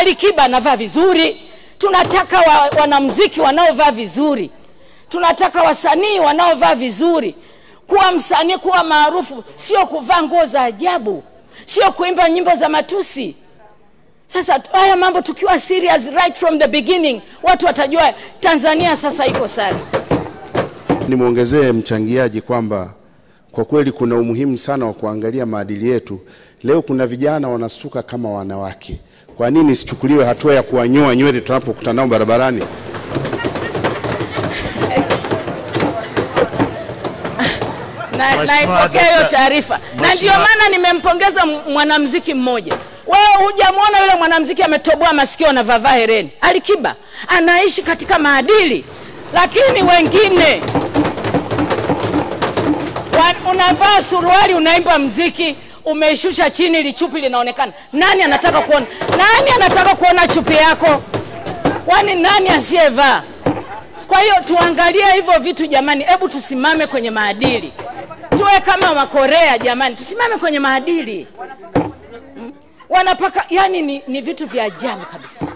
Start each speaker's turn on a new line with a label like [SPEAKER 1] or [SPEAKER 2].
[SPEAKER 1] Alikiba anavaa vizuri. Tunataka wanamuziki wanaovaa vizuri. Tunataka wasanii wanaovaa vizuri. Kuwa msanii, kuwa maarufu, sio kuvaa nguo za ajabu, sio kuimba nyimbo za matusi. Sasa haya mambo tukiwa serious right from the beginning, watu watajua Tanzania sasa iko sawa.
[SPEAKER 2] Nimuongezee mchangiaji kwamba kwa kweli kuna umuhimu sana wa kuangalia maadili yetu. Leo kuna vijana wanasuka kama wanawake. Kwa nini sichukuliwe hatua ya kuwanyoa nywele tunapokutana nao barabarani?
[SPEAKER 1] Naipokea hiyo taarifa. Na ndio maana nimempongeza mwanamuziki mmoja. Wewe hujamuona yule mwanamuziki ametoboa masikio na vavaa hereni? Alikiba anaishi katika maadili. Lakini wengine unavaa suruali, unaimba muziki, umeishusha chini ili chupi linaonekana. Nani anataka kuona? Nani anataka kuona chupi yako? Kwani nani asiyevaa? Kwa hiyo tuangalie hivyo vitu jamani. Hebu tusimame kwenye maadili. Tuwe kama Wakorea jamani, tusimame kwenye maadili. Wanapaka, yani ni vitu vya ajabu kabisa.